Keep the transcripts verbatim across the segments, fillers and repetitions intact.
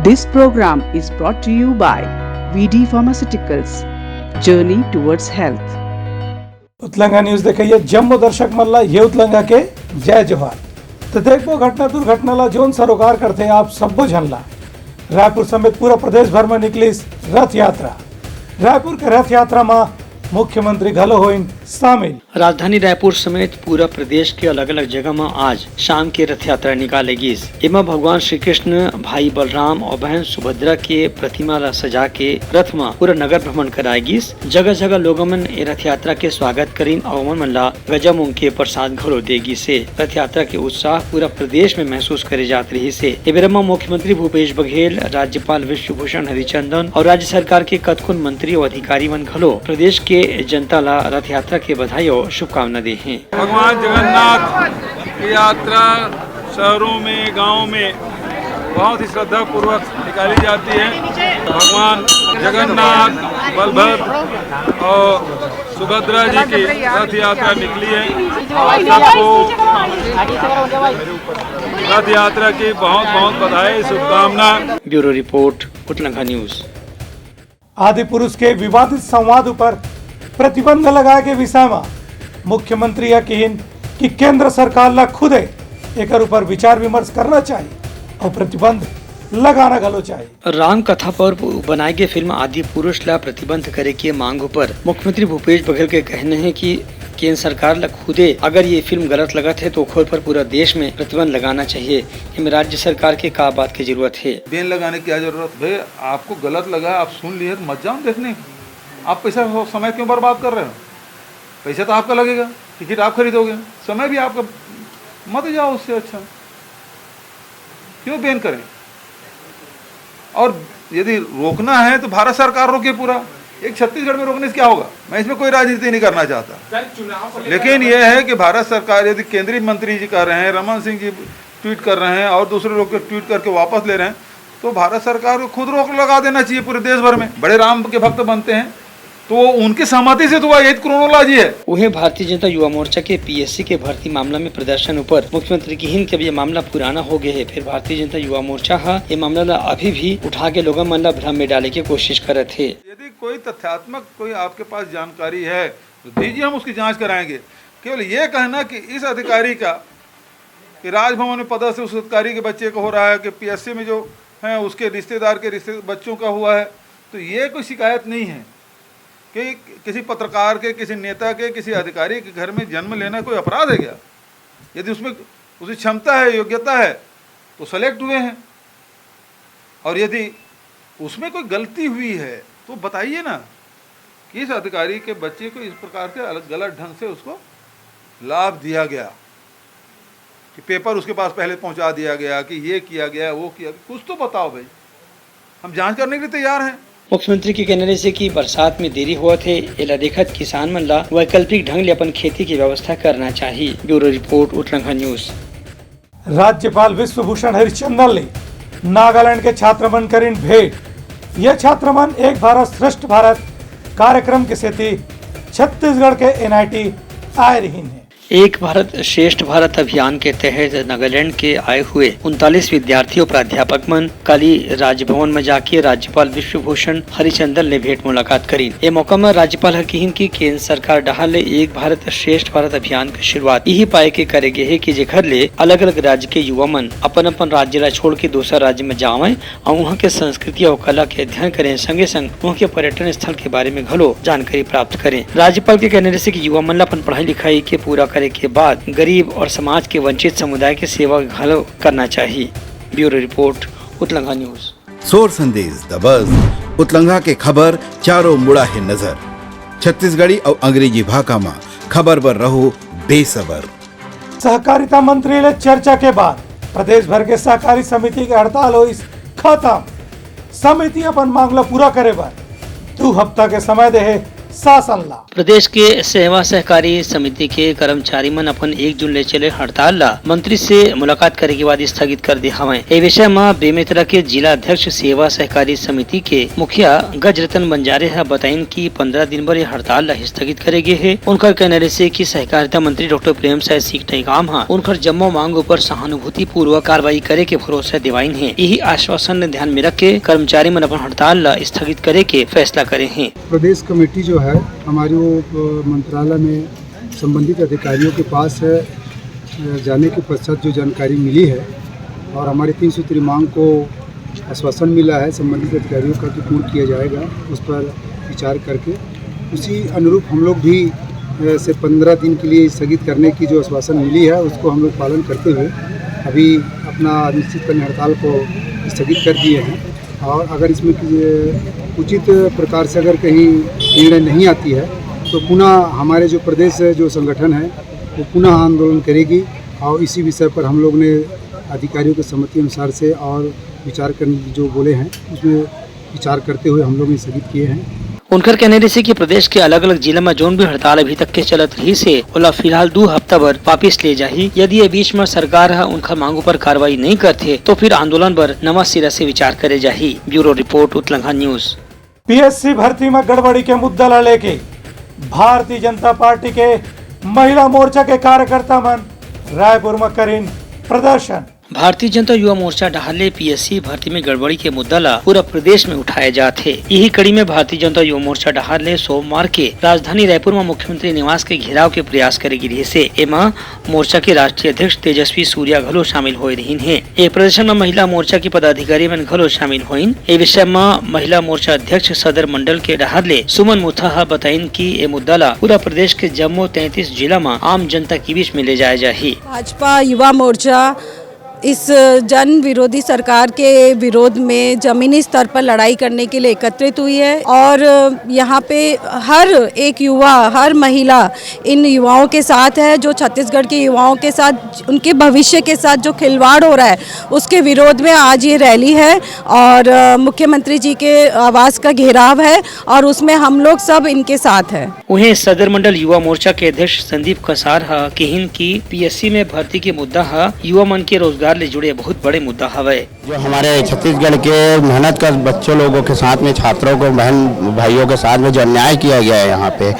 This program is brought to you by V D Pharmaceuticals, journey towards health. Utlanga news देखइया जम्मो दर्शक मन ला ये उतलंगा के जय जोहार। तो देखबो घटना दुर्घटना ला जोन सरोकार करथे आप सब्बो झन ला। रायपुर समेत पूरा प्रदेश भर में निकलिस रथ यात्रा। रायपुर के रथ यात्रा में मुख्यमंत्री घलो होइन शामिल। राजधानी रायपुर समेत पूरा प्रदेश के अलग-अलग जगह म आज शाम के रथ यात्रा निकाले गिस। एमा भगवान श्री कृष्ण, भाई बलराम और बहन सुभद्रा के प्रतिमा ला सजा के रथ म पूरा नगर भ्रमण कराए गिस। जगह-जगह लोगन मन ए रथ यात्रा के स्वागत करिन अउ ओमन मन ला गजा मूंग के प्रसाद घलो दे गिस हे। रथ यात्रा के उत्साह पूरा प्रदेश में महसूस करे जात रहिस हे। ए बेरा म मुख्यमंत्री भूपेश बघेल, राज्यपाल विश्वभूषण हरिचंदन और राज्य सरकार के कतकोन मंत्री और अधिकारी मन घलो प्रदेश के जनता ला रथ यात्रा के बधाई और शुभकामना दे हें। भगवान जगन्नाथ की यात्रा शहरों में, गांवों में बहुत ही श्रद्धा पूर्वक निकाली जाती है। भगवान जगन्नाथ, बलभद्र और सुभद्रा जी की रथ यात्रा निकली है। आप सबको रथ यात्रा की बहुत बहुत बधाई, शुभकामना। Bureau report, Utlanga news. आदि पुरुष के विवादित संवाद ऊपर प्रतिबंध लगाए के विषय म मुख्यमंत्री ह किहिन कि केंद्र सरकार ला खुदे एकर ऊपर विचार विमर्श करना चाहिए और प्रतिबंध लगाना घलो चाहिए। राम कथा पर बनाए गे फिल्म आदि पुरुष ला प्रतिबंध करे के मांग ऊपर मुख्यमंत्री भूपेश बघेल के कहना हे कि केंद्र सरकार ला खुदे अगर ये फिल्म गलत लगत हे तो ओखर पर पूरा देश में प्रतिबंध लगाना चाहिए। एमे राज्य सरकार के का बात के जरूरत हे? बैन लगाने की क्या जरूरत? भाई, आपको गलत लगा, आप सुन लिए तो मत जाओ देखने। आप पैसा और समय क्यों बर्बाद कर रहे हो? पैसा तो आपका लगेगा, टिकट आप खरीदोगे, समय भी आपका, मत जाओ, उससे अच्छा। क्यों बैन करें? और यदि रोकना है तो भारत सरकार रोके पूरा। एक छत्तीसगढ़ में रोकने से क्या होगा? मैं इसमें कोई राजनीति नहीं करना चाहता, लेकिन यह है कि भारत सरकार, यदि केंद्रीय मंत्री जी कर रहे हैं, रमन सिंह जी ट्वीट कर रहे हैं और दूसरे लोग के ट्वीट करके वापस ले रहे हैं, तो भारत सरकार को खुद रोक लगा देना चाहिए पूरे देश भर में। बड़े राम के भक्त बनते हैं तो वो उनकी सहमति से तो हुआ, यही तो क्रोनोलॉजी है। उहें, भारतीय जनता युवा मोर्चा के पीएससी के भर्ती मामला में प्रदर्शन ऊपर मुख्यमंत्री किहिन कि अब ये मामला पुराना हो गया है, फिर भारतीय जनता युवा मोर्चा ह ये मामला ला अभी भी उठा के लोगन मन ला भ्रम में डाले के कोशिश करत हे। यदि कोई तथ्यात्मक कोई आपके पास जानकारी है तो दीजिए, हम उसकी जांच कराएंगे। केवल ये कहना कि इस अधिकारी का, कि राजभवन में पदस्थ उस अधिकारी के बच्चे का हो रहा है, कि पीएससी में जो हैं उसके रिश्तेदार के रिश्ते बच्चों का हुआ है, तो ये कोई शिकायत नहीं है कि किसी पत्रकार के, किसी नेता के, किसी अधिकारी के घर में जन्म लेना कोई अपराध है क्या? यदि उसमें उसकी क्षमता है, योग्यता है, तो सेलेक्ट हुए हैं, और यदि उसमें कोई गलती हुई है तो बताइए ना कि इस अधिकारी के बच्चे को इस प्रकार से अलग, गलत ढंग से उसको लाभ दिया गया, कि पेपर उसके पास पहले पहुंचा दिया गया, कि ये किया गया, वो किया, कुछ तो बताओ भाई, हम जांच करने के लिए तैयार हैं। मुख्यमंत्री के कहना रहिस हे कि बरसात में देरी होवत हे, एला देखत किसान मन ला वैकल्पिक ढंग ले अपन खेती के व्यवस्था करना चाही। Bureau report, Utlangha news. राज्यपाल विश्वभूषण हरिचंदन ले नागालैंड के छात्र मन करिन भेंट। ये छात्र मन एक भारत श्रेष्ठ भारत कार्यक्रम के सेती छत्तीसगढ़ के एनआईटी आए रहिन हे। एक भारत श्रेष्ठ भारत अभियान के तहत नागालैंड के आए हुए उनतालीस विद्यार्थी और प्राध्यापक मन काली राजभवन में जाके राज्यपाल विश्वभूषण हरिचंदन ले भेंट मुलाकात करीन। ए मौका म राज्यपाल ह किहिन कि केंद्र सरकार डहार ले एक भारत श्रेष्ठ भारत अभियान के शुरुआत इही पाए के करे गे हे कि जेखर ले अलग-अलग राज्य के युवा मन अपन-अपन राज्य ला छोड़ के दूसर राज्य में जावंय अउ उहां के संस्कृति अउ कला के अध्ययन करें, संगे-संग उहां के पर्यटन स्थल के बारे में घलो जानकारी प्राप्त करें। राज्यपाल के कहना रहिसे कि युवा मन ला अपन पढ़ाई लिखाई के पूरा करे के बाद गरीब और समाज के वंचित समुदाय के सेवा घलो करना चाही। Bureau report, Utlangha news. सोर संदेश दबस, उतलंघा के खबर चारों मुड़ा हे नजर। छत्तीसगढ़ी अउ अंग्रेजी भाखा म खबर बर रहो बेसबर। सहकारिता मंत्री ले चर्चा के बाद प्रदेश भर के सहकारी समिति के हड़ताल होइस खत्म। समिति अपन मांग ल पूरा करे बर दू हफ्ता के समय दे हे शासन ला। प्रदेश के सेवा सहकारी समिति के कर्मचारी मन अपन एक जून ले चले हड़ताल ला मंत्री से मुलाकात करे के बाद स्थगित कर दे हवंय। ए विषय म बेमेतरा के जिला अध्यक्ष सेवा सहकारी समिति के मुखिया गजरतन बंजारे ह बताइन कि पंद्रह दिन बर ये हड़ताल ला स्थगित करे गे हे। उनकर कहना रहिसे कि सहकारिता मंत्री डॉक्टर प्रेमसाय सिंह टेकाम ह उनकर जम्मो मांग ऊपर सहानुभूतिपूर्वक कार्रवाई करे के भरोसा दिवाइन हे। यही आश्वासन ल ध्यान में रख के कर्मचारी मन अपन हड़ताल ला स्थगित करे के फैसला करे हे। प्रदेश कमेटी जो है हमारी, वो, अ, मंत्रालय में संबंधित अधिकारियों के पास है। अ, जाने के पश्चात जो जानकारी मिली है और हमारी तीन सूत्री मांग को आश्वासन मिला है संबंधित अधिकारियों का कि पूर्ण किया जाएगा, उस पर विचार करके उसी अनुरूप हम लोग भी, अ, से पंद्रह दिन के लिए स्थगित करने की जो आश्वासन मिली है, उसको हम लोग पालन करते हुए अभी अपना अनिश्चितकालीन हड़ताल को स्थगित कर दिए हैं। और अगर इसमें कि-, उचित प्रकार से अगर कहीं निर्णय नहीं आती है, तो पुनः हमारे जो प्रदेश है, जो संगठन है, वो पुनः आंदोलन करेगी। और इसी विषय पर हम लोग ने अधिकारियों की सहमति अनुसार से और विचार कर, जो बोले हैं, उसमें विचार करते हुए हम लोग ने स्थगित किए हैं। उनकर कहना रहिसे कि प्रदेश के अलग-अलग जिला म जोन भी हड़ताल अभी तक के चलत रहिस हे, ओला फिलहाल दू हफ्ता बर वापिस ले जाही। यदि ये बीच म सरकार ह उनकर मांग ऊपर कार्रवाई नइ करथे, तो फिर आंदोलन बर नवा सिरा से विचार करे जाही। Bureau report, Utlangha news. PSC भर्ती म गड़बड़ी के मुद्दा ला लेके भारतीय जनता पार्टी के महिला मोर्चा के कार्यकर्ता मन रायपुर म करिन प्रदर्शन। भारतीय जनता युवा मोर्चा डहार ले पीएससी भर्ती में गड़बड़ी के मुद्दा ला पूरा प्रदेश में उठाए जात हे। यही कड़ी में भारतीय जनता युवा मोर्चा डहार ले सोमवार के राजधानी रायपुर में मुख्यमंत्री निवास के घेराव के प्रयास करे गिस हे। एमा मोर्चा के राष्ट्रीय अध्यक्ष तेजस्वी सूर्या घलो शामिल होए रहिन हे। ए प्रदर्शन में महिला मोर्चा के पदाधिकारी मन घलो शामिल होइन। ए विषय में महिला मोर्चा अध्यक्ष सदर मंडल के डहार ले सुमन मुथा ह बताइन कि ए मुद्दा ला पूरा प्रदेश के जम्मो तैंतीस जिला में आम जनता के बीच में ले जाए जाही। भाजपा युवा मोर्चा इस जन विरोधी सरकार के विरोध में जमीनी स्तर पर लड़ाई करने के लिए एकत्रित हुई है और यहाँ पे हर एक युवा, हर महिला इन युवाओं के साथ है, जो छत्तीसगढ़ के युवाओं के साथ, उनके भविष्य के साथ जो खिलवाड़ हो रहा है, उसके विरोध में आज ये रैली है और, अ, मुख्यमंत्री जी के आवास का घेराव है और उसमें हम लोग सब इनके साथ हैं। उहें, सदर मंडल युवा मोर्चा के अध्यक्ष संदीप कसार ह किहिन कि पीएससी में भर्ती के मुद्दा ह युवा मन के रोजगार ले जुड़े बहुत बड़े मुद्दा हवय। जो हमारे छत्तीसगढ़ के मेहनत कर बच्चों लोगों के साथ में, छात्रों को, बहन भाइयों के साथ में जो अन्याय किया गया है यहाँ पे,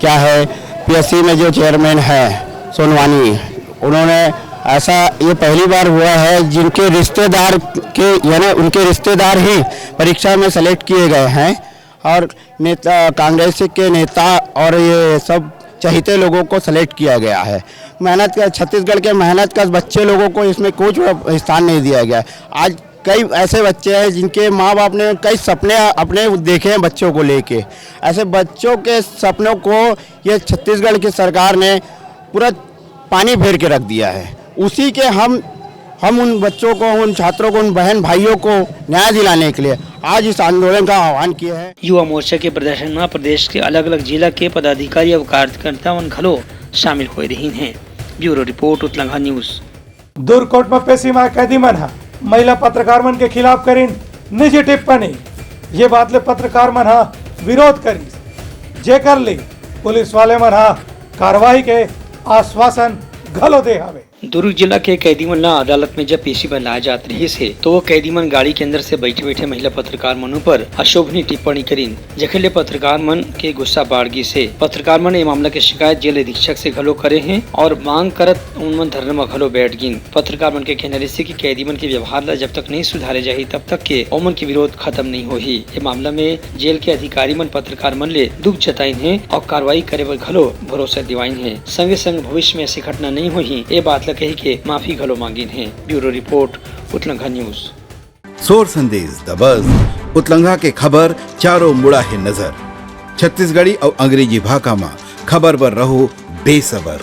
क्या है, पीएससी में जो चेयरमैन है सोनवानी, उन्होंने ऐसा, ये पहली बार हुआ है जिनके रिश्तेदार के, यानी उनके रिश्तेदार ही परीक्षा में सेलेक्ट किए गए हैं और नेता, कांग्रेस के नेता और ये सब चहेते लोगों को सेलेक्ट किया गया है। मेहनत का, छत्तीसगढ़ के मेहनत का बच्चे लोगों को इसमें कोई जो स्थान नहीं दिया गया। आज कई ऐसे बच्चे हैं जिनके माँ बाप ने कई सपने अपने देखे हैं बच्चों को लेके। ऐसे बच्चों के सपनों को ये छत्तीसगढ़ की सरकार ने पूरा पानी फेर के रख दिया है। उसी के हम, हम उन बच्चों को, उन छात्रों को, उन बहन भाइयों को न्याय दिलाने के लिए आज इस आंदोलन का आह्वान किए हैं। युवा मोर्चा के प्रदर्शन में प्रदेश के अलग-अलग जिला के पदाधिकारी अउ कार्यकर्ता मन घलो शामिल होए रहिन हे। Bureau report, Utlangha news. Durg court म पेशी म कैदी मन ह महिला पत्रकार मन के खिलाफ करिन निजी टिप्पणी। ये बात ले पत्रकार मन ह विरोध करिस, जेकर ले पुलिस वाले मन ह कार्रवाई के आश्वासन घलो दे हवे। दुर्ग जिला के कैदी मन ला अदालत में जब पेशी बर लाए जात रिहिस हे, तो वो कैदी मन गाड़ी के अंदर से बैठे-बैठे महिला पत्रकार मन ऊपर अशोभनीय टिप्पणी करिन, जेखर ले पत्रकार मन के गुस्सा बाढ़ गिस हे। पत्रकार मन ए मामला के शिकायत जेल अधीक्षक से घलो करे हें और मांग करत उन मन धरना म घलो बैठ गिन। पत्रकार मन के कहना रिहिस हे कि कैदी मन के व्यवहार ला जब तक नहीं सुधारे जाही, तब तक के ओमन के विरोध खत्म नहीं होही। ए मामला में जेल के अधिकारी मन पत्रकार मन ले दुख जताइन हे और कार्रवाई करे बर घलो भरोसा दिवाइन हे। संगे संग भविष्य में ऐसी घटना नहीं होही, ए बात ला कही के माफी घलो मांगिन हे। Bureau report, Utlangha news. सोर संदेश दबस, उतलंघा के खबर चारों मुड़ा हे नजर। छत्तीसगढ़ी अउ अंग्रेजी भाखा म खबर बर रहो बेसबर।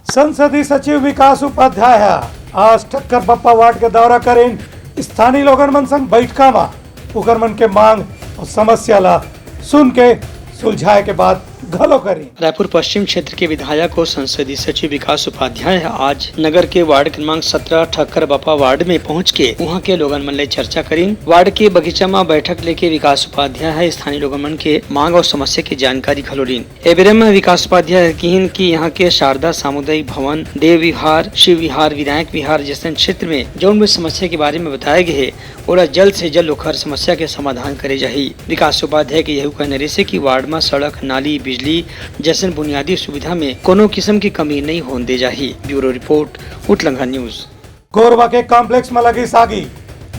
संसदीय सचिव विकास उपाध्याय ह आज ठक्कर बप्पा वार्ड के दौरा करिन, स्थानीय लोगन मन संग बैठका म उकर मन के मांग अउ समस्या ला सुन के सुलझाए के बात घलो करिन। रायपुर पश्चिम क्षेत्र के विधायक और संसदीय सचिव विकास उपाध्याय ह आज नगर के वार्ड क्रमांक सत्रह ठक्कर बापा वार्ड में पहुंच के उहां के लोगन मन ले चर्चा करिन। वार्ड के बगीचा म बैठक लेके विकास उपाध्याय ह स्थानीय लोगन मन के मांग और समस्या के जानकारी घलो लीन। ए बेरा म विकास उपाध्याय ह किहिन कि यहां के शारदा सामुदायिक भवन, देव विहार, शिव विहार, विनायक विहार जैसन क्षेत्र में जौन भी समस्या के बारे में बताए गए हे, ओला जल्द से जल्द ओखर समस्या के समाधान करे जाही। विकास उपाध्याय के यहू कहना रहिसे कि वार्ड म सड़क, नाली, बिजली जैसन बुनियादी सुविधा में कोनो किस्म की कमी नइ होन दे जाही। Bureau report, Utlangha news. Korba के कॉम्प्लेक्स म लगिस आगी।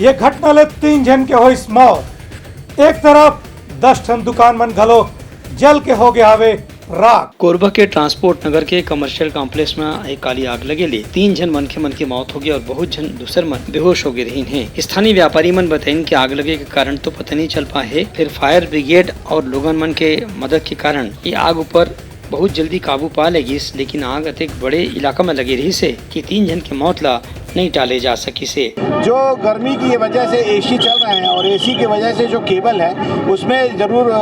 ये घटना ले तीन झन के होइस मौत। एक तरफ दस ठन दुकान मन घलो जल के हो गए हावे राख। कोरबा के ट्रांसपोर्ट नगर के कमर्शियल कॉम्प्लेक्स म एक काली आग लगे ले तीन झन मनखे मन के मौत होगे और बहुत झन दूसर मन बेहोश होगे रहिन हे। स्थानीय व्यापारी मन बताइन कि आग लगे के कारण तो पता नहीं चल पाए हे, फिर फायर ब्रिगेड और लोगन मन के मदद के कारण ये आग ऊपर बहुत जल्दी काबू पा ले गिस, लेकिन आग अतेक बड़े इलाका म लगे रहिस हे कि तीन झन के मौत ला नहीं टाले जा सकिस हे। जो गर्मी की वजह से एसी चल रहे हैं और एसी की वजह से जो केबल है, उसमें ज़रूर, अ,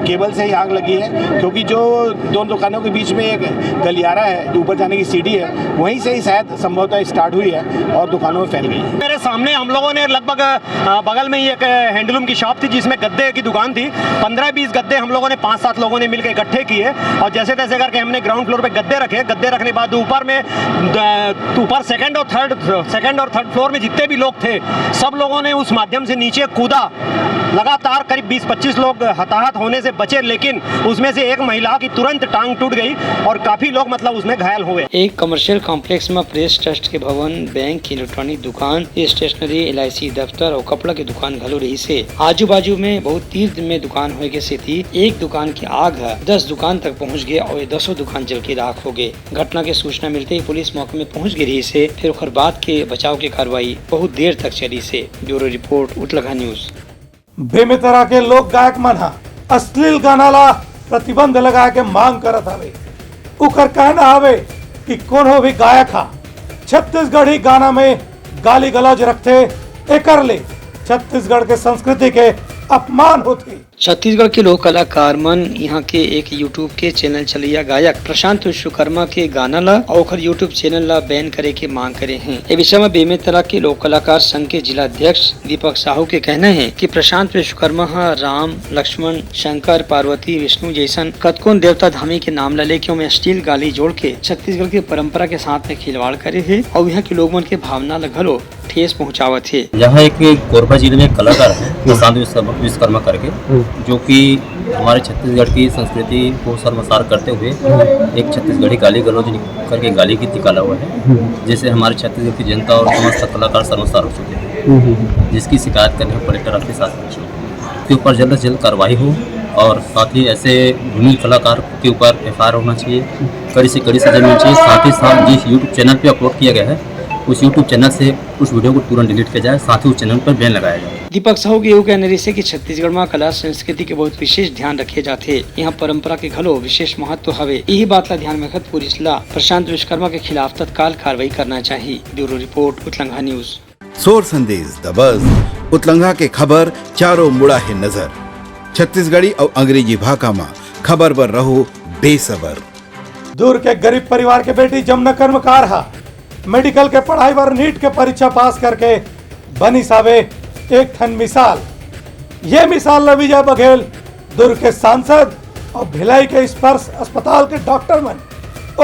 केबल से ही आग लगी है, क्योंकि जो दोनों दुकानों के बीच में एक गलियारा है, जो ऊपर जाने की सीढ़ी है, वहीं से ही शायद संभवतः स्टार्ट हुई है और दुकानों में फैल गई है। मेरे सामने हम लोगों ने लगभग, अ, बगल में ही एक, अ, हैंडलूम की शॉप थी, जिसमें गद्दे की दुकान थी। पन्द्रह बीस गद्दे हम लोगों ने, पाँच सात लोगों ने मिलकर इकट्ठे किए और जैसे तैसे करके हमने ग्राउंड फ्लोर पे गद्दे रखे। गद्दे रखने के बाद ऊपर में, अ, ऊपर सेकंड और थर्ड, सेकंड और थर्ड फ्लोर में जितने भी लोग थे, सब लोगों ने उस माध्यम से नीचे कूदा। लगातार करीब बीस पच्चीस लोग हताहत होने से बचे, लेकिन उसमें से एक महिला की तुरंत टांग टूट गई और काफी लोग, मतलब, उसमें घायल हुए। एक कमर्शियल कॉम्प्लेक्स म प्रेस ट्रस्ट के भवन, बैंक, इलेक्ट्रॉनिक दुकान, स्टेशनरी, एलआईसी दफ्तर और कपड़ा के दुकान घलो रहिस हे। आजू बाजू में बहुत तीर में दुकान होए के सेती एक दुकान के आग ह दस दुकान तक पहुंच गे और ये दसों दुकान जल के राख हो गे। घटना के सूचना मिलते ही पुलिस मौके में पहुंच गे रहिस हे, फिर ओखर बाद के बचाव के कार्रवाई बहुत देर तक चलिस हे। Bureau report, Utlanga news. Bemetara के लोक गायक मन ह अश्लील गाना ला प्रतिबंध लगाए के मांग करत हवे। उकर कहना हवे कि कोनो भी गायक ह छत्तीसगढ़ी गाना में गाली गलौज रखथे, एकर ले छत्तीसगढ़ के संस्कृति के अपमान होथे। छत्तीसगढ़ के लोक कलाकार मन यहाँ के एक YouTube के चैनल चलैया गायक प्रशांत विश्वकर्मा के गाना ला और ओखर YouTube चैनल ला बैन करे के मांग करे हैं। ए विषय में बेमेतरा के लोक कलाकार संघ के जिला अध्यक्ष दीपक साहू के कहना है कि प्रशांत विश्वकर्मा ह राम, लक्ष्मण, शंकर, पार्वती, विष्णु जैसन कतकोन देवता धामी के नाम ला लेके ओमे अश्लील गाली जोड़ के छत्तीसगढ़ के परंपरा के साथ में खिलवाड़ करे हे और यहाँ के लोग मन के भावना ला घलो ठेस पहुँचावत हे। यहाँ एक कोरबा जिले में एक कलाकार है, प्रशांत विश्वकर्मा, विश्वकर्मा करके, हम्म। जो कि हमारे छत्तीसगढ़ की संस्कृति को शर्मसार करते हुए हम्म। एक छत्तीसगढ़ी गाली गलौज करके गाली गीत निकाला हुआ है, हम्म। जिससे हमारे छत्तीसगढ़ की जनता और समस्त कलाकार शर्मसार हो चुके हैं, हम्म। जिसकी शिकायत करने हम कलेक्टर ऑफिस आ चुके हैं। के ऊपर जल्द से जल्द कार्रवाई हो और साथ ही ऐसे घृणित कलाकार के ऊपर एफआईआर होना चाहिए, कड़ी से कड़ी सजा मिलनी चाहिए। साथ ही साथ जिस YouTube चैनल पे अपलोड किया गया है, उस YouTube चैनल से उस वीडियो को तुरंत डिलीट किया जाए, साथ ही उस चैनल पर बैन लगाया जाए। दीपक साहू के एहू कहना रहिसे कि छत्तीसगढ़ म कला संस्कृति के बहुत विशेष ध्यान रखे जाथे। यहाँ परंपरा के घलो विशेष महत्व हवे। यही बात ला ध्यान में रखत पुलिस ला प्रशांत विश्वकर्मा के खिलाफ तत्काल कार्रवाई करना चाहिए। Bureau report, Utlangha news. सोर संदेश दबस, उतलंघा के खबर चारों मुड़ा हे नजर। छत्तीसगढ़ी अउ अंग्रेजी भाखा म खबर बर रहो बेसबर। दुर्ग के गरीब परिवार के बेटी जमुना कर्मकार हा मेडिकल के पढ़ाई बर नीट के परीक्षा पास करके बनिस हावे एक ठन मिसाल। ये मिसाल ल विजय बघेल, दुर्ग के सांसद अउ भिलाई के स्पर्श अस्पताल के डॉक्टर मन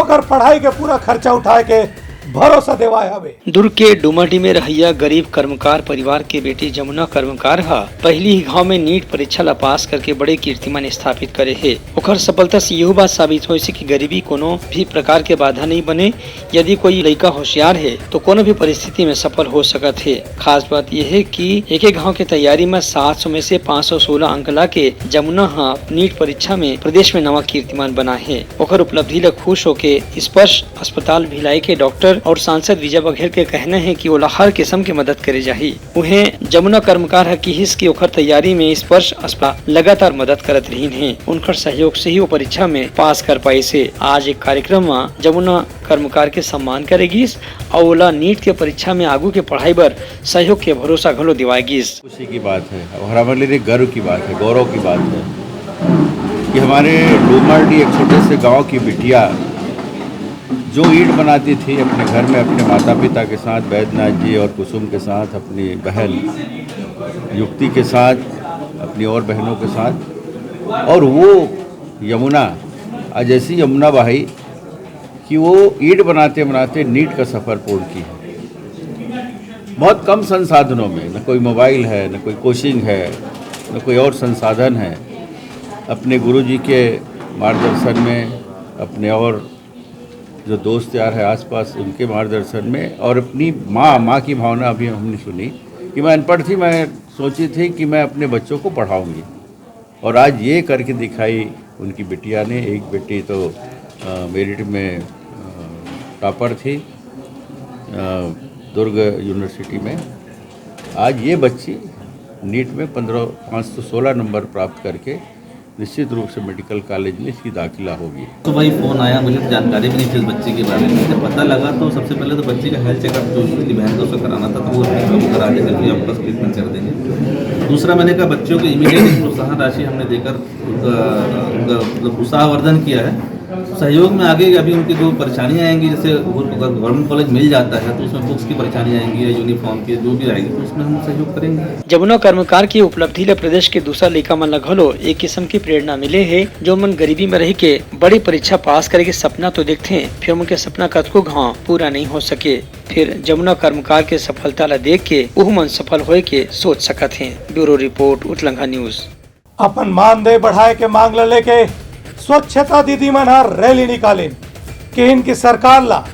ओकर पढ़ाई के पूरा खर्चा उठाए के भरोसा देवाए हवे। दुर्ग के डूमाडीह में रहइया गरीब कर्मकार परिवार के बेटी जमुना कर्मकार ह पहिली ही घाव में नीट परीक्षा ला पास करके बड़े कीर्तिमान स्थापित करे हे। ओखर सफलता से यहू बात साबित होइस हे कि गरीबी कोनो भी प्रकार के बाधा नइ बने। यदि कोई लइका होशियार हे, तो कोनो भी परिस्थिति में सफल हो सकत हे। खास बात यह हे कि एके घाव के तैयारी में सात सौ में से पाँच सौ सोलह अंक ला के जमुना ह नीट परीक्षा में प्रदेश में नवा कीर्तिमान बनाए हे। ओखर उपलब्धि ला खुश होके स्पर्श अस्पताल भिलाई के डॉक्टर और सांसद विजय बघेल के कहना हे कि ओला हर किस्म के मदद करे जाही। उहें, जमुना कर्मकार ह किहिस कि ओखर तैयारी में स्पर्श अस्पताल लगातार मदद करत रहिन हे। उनकर सहयोग से ही वो परीक्षा में पास कर पाइस हे। आज एक कार्यक्रम म जमुना कर्मकार के सम्मान करे गिस अउ ओला नीट के परीक्षा में आगू के पढ़ाई बर सहयोग के भरोसा घलो दिवाए गिस। खुशी की बात है और हमारे लिए गर्व की बात है, गौरव की बात है। कि हमारे डूमरडी एक छोटे से गांव की बिटिया जो ईंट बनाती थी अपने घर में अपने माता पिता के साथ, बैद्यनाथ जी और कुसुम के साथ, अपनी बहन युक्ति के साथ, अपनी और बहनों के साथ, और वो यमुना, आज ऐसी यमुना बहाई कि वो ईंट बनाते बनाते नीट का सफ़र पूर्ण की है। बहुत कम संसाधनों में, न कोई मोबाइल है, न कोई कोचिंग है, न कोई और संसाधन है। अपने गुरुजी के मार्गदर्शन में, अपने और जो दोस्त यार है आसपास, उनके मार्गदर्शन में, और अपनी माँ, माँ की भावना अभी हमने सुनी कि मैं अनपढ़ थी, मैं सोची थी कि मैं अपने बच्चों को पढ़ाऊंगी, और आज ये करके दिखाई उनकी बिटिया ने। एक बेटी तो अ, मेरिट में अ, टॉपर थी अ, दुर्ग यूनिवर्सिटी में। आज ये बच्ची नीट में पन्द्रह, पाँच सौ सोलह नंबर प्राप्त करके निश्चित रूप से मेडिकल कॉलेज में इसकी दाखिला होगी। तो भाई, फ़ोन आया, मुझे तो जानकारी भी नहीं थी इस बच्ची के बारे में। जब पता लगा तो सबसे पहले तो बच्ची का हेल्थ चेकअप जो उसकी बहन का उसको कराना था, तो वो उसने करा दिया, क्योंकि आपका ट्रीटमेंट कर देंगे। दूसरा, मैंने कहा, बच्चों को इमीडिएट प्रोत्साहन राशि हमने देकर उनका उनका मतलब उत्साहवर्धन किया है। सहयोग में आगे अभी उनकी जो परेशानियाँ आएंगी, जैसे अगर गवर्नमेंट कॉलेज मिल जाता है तो उसमें बुक्स की परेशानी आएंगी या यूनिफॉर्म की, जो भी आएगी, तो उसमें हम सहयोग करेंगे। जमुना कर्मकार की उपलब्धि ले प्रदेश के दूसरा लइका मन ल घलो एक किसम के प्रेरणा मिले हे, जो मन गरीबी में रहि के बड़ी परीक्षा पास करे के सपना तो देखथे, फिर ओमन के सपना कतको घांव पूरा नइ हो सके। फिर जमुना कर्मकार के सफलता ल देख के उहू मन सफल होए के सोच सकत हें। Bureau report, Utlangha news. अपन मानदेय बढ़ाए के मांग ल लेके स्वच्छता दीदी मन ह रैली निकालिन, किहिन कि सरकार ला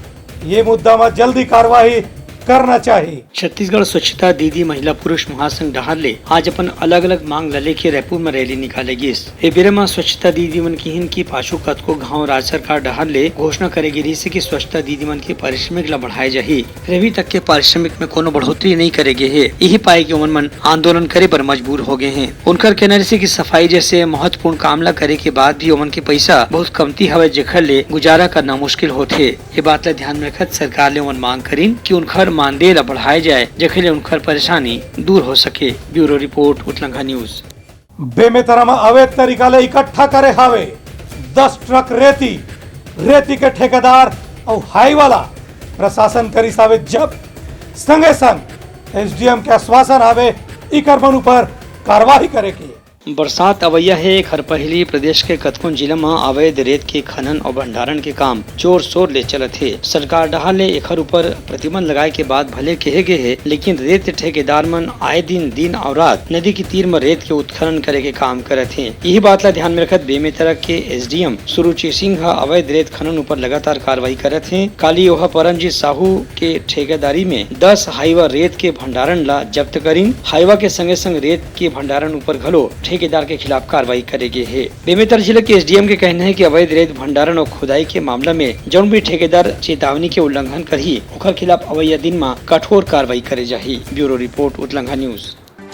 ये मुद्दा म जल्दी कार्रवाई करना चाही। छत्तीसगढ़ स्वच्छता दीदी महिला पुरुष महासंघ डहार ले आज अपन अलग-अलग मांग ल लेके रायपुर म रैली निकाले गिस। ए बेरा म स्वच्छता दीदी मन किहिन कि पाछू कतको घांव राज्य सरकार डहार ले घोषणा करे गे रिहिस हे कि स्वच्छता दीदी मन के पारिश्रमिक ल बढ़ाए जाही, फिर अभी तक के पारिश्रमिक में कोनो बढ़ोतरी नइ करे गे हे। इही पाए के ओमन मन आंदोलन करे बर मजबूर हो गे हें। उनकर कहना रिहिस हे कि सफाई जैसे महत्वपूर्ण काम ल करे के बाद भी ओमन के पइसा बहुत कमती हवय, जेखर ले गुजारा करना मुश्किल होथे। ये बात ल ध्यान में रखत सरकार ले ओमन मांग करिन कि उनखर मानदेय ल बढ़ाए जाए, जेखर ले उनखर परेशानी दूर हो सके। Bureau report, Utlangha news. Bemetara म अवैध तरीका ले इकट्ठा करे हावे दस ट्रक रेती, रेती के ठेकेदार अउ हाईवा ला प्रशासन करिस हावे जब्त। संगे संग एसडीएम के आश्वासन हावे इकर मन ऊपर कार्रवाई करे के। बरसात अवैया हे, एखर पहिली प्रदेश के कतकोन जिला म अवैध रेत के खनन अउ भंडारण के काम जोर शोर ले चलत हे। सरकार डहार ले एखर ऊपर प्रतिबंध लगाए के बात भले कहे गे हे, लेकिन रेत ठेकेदार मन आए दिन, दिन अउ रात नदी के तीर म रेत के उत्खनन करे के काम करत हे। इही बात ला ध्यान में रखत बेमेतरा के एसडीएम सुरुचि सिंह ह अवैध रेत खनन ऊपर लगातार कार्रवाई करत हे। काली ओहा परमजीत साहू के ठेकेदारी में दस हाईवा रेत के भंडारण ला जब्त करिन। हाईवा के संगे संग रेत के भंडारण ऊपर घलो ठेकेदार के खिलाफ कार्रवाई करे गे हे। बेमेतरा जिला के एसडीएम के कहना हे कि अवैध रेत भंडारण अउ खुदाई के मामला में जउन भी ठेकेदार चेतावनी के उल्लंघन करही, ओखर खिलाफ अवैया दिन म कठोर कार्रवाई करे जाही। Bureau report, Utlangha news.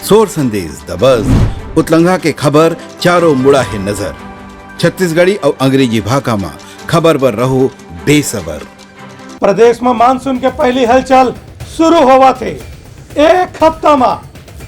सोर संदेश दबस, उतलंघा के खबर चारों मुड़ा हे नजर। छत्तीसगढ़ी अउ अंग्रेजी भाखा म खबर बर रहो बेसबर। प्रदेश म मानसून के पहली हलचल शुरू होवत हे। एक हफ्ता म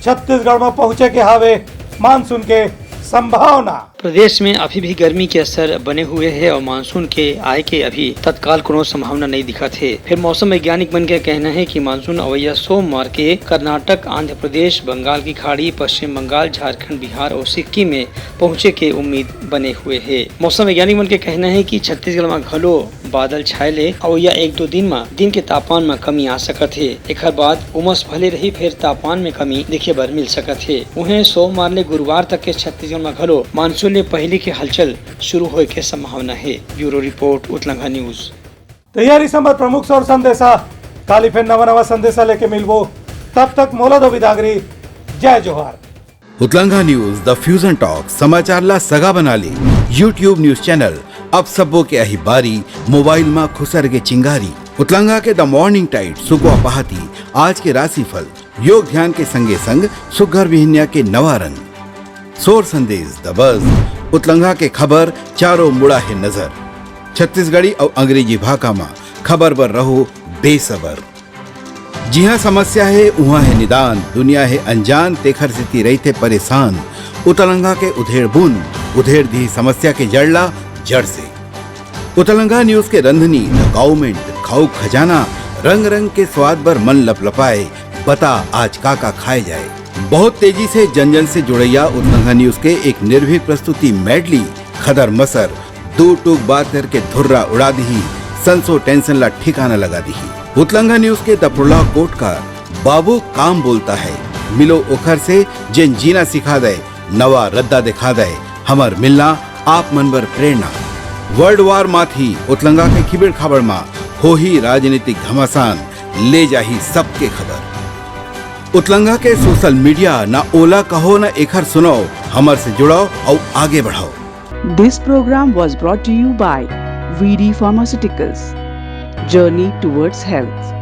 छत्तीसगढ़ म पहुंचे के हावे मानसून के संभावना। प्रदेश में अभी भी गर्मी के असर बने हुए हे अउ मानसून के आए के अभी तत्काल कोनो संभावना नइ दिखत हे। फिर मौसम वैज्ञानिक मन के कहना हे कि मानसून अवैया सोमवार के कर्नाटक, आंध्र प्रदेश, बंगाल की खाड़ी, पश्चिम बंगाल, झारखंड, बिहार अउ सिक्किम में पहुंचे के उम्मीद बने हुए हे। मौसम वैज्ञानिक मन के कहना हे कि छत्तीसगढ़ म घलो बादल छाए ले अवैया एक दो दिन म दिन के तापमान म कमी आ सकत हे। एखर बाद उमस भले रही, फेर तापमान में कमी देखे बर मिल सकत हे। उहें, सोमवार ले गुरुवार तक के छत्तीसगढ़ म घलो मानसून ले पहिली के हलचल शुरू होए के संभावना हे। Bureau report, Utlangha news. तैयारी संबंध प्रमुख सोर संदेशा, काली फेर नवा नवा संदेशा लेके मिलबो। तब तक मोला दो बिदागरी, जय जोहार। उतलंघा न्यूज, द फ्यूजन टॉक, समाचार ला सगा बना ले। YouTube न्यूज चैनल, अब सबो के अही बारी, मोबाइल मा खुसर के चिंगारी। उतलंघा के द मॉर्निंग टाइट, सुगवा पहाती, आज के राशिफल, योग ध्यान के संगे संग सुघर बिहनिया के नवा रंग। सोर संदेश, द बज, उतलंघा के खबर, चारों मुड़ा हे नजर। छत्तीसगढ़ी अउ अंग्रेजी भाखा मा खबर बर रहो बेसबर। जिहाँ समस्या हे, उहाँ हे निदान, दुनिया हे अनजान, तेखर सेती रहिथे परेशान। उतलंघा के उधेड़ बुन, उधेड़ दिही समस्या के जड़ ला जड़ से। उतलंगा न्यूज के रंधनी, द काउमेंट, खाऊ खजाना, रंग रंग के स्वाद बर मन लपलपाए। बता आज का का खाए जाए। बहुत तेजी से जन जन से जुड़ैया उतलंगा न्यूज के एक निर्भीक प्रस्तुति मेडली, खदर मसर, दू टूक बात करके धुर्रा उड़ा दिही, संसो टेंशन ला ठिकाना लगा दिही। उतलंगा न्यूज के दफड़ला कोट का बाबू काम बोलता है, मिलो ओखर से जेन जीना सिखा दे, नवा रद्दा दिखा दे, हमर मिलना आप मन बर प्रेरणा। वर्ल्ड वार माथी उतलंगा के खिबेड़ खाबड़ मा होही राजनीतिक घमासान, ले जाही सबके खबर। उतलंगा के सोशल मीडिया ना ओला कहो ना एखर सुनाओ, हमर से जुड़ाओ अउ आगे बढ़ाओ। This program was brought to you by V D Pharmaceuticals. Journey towards health.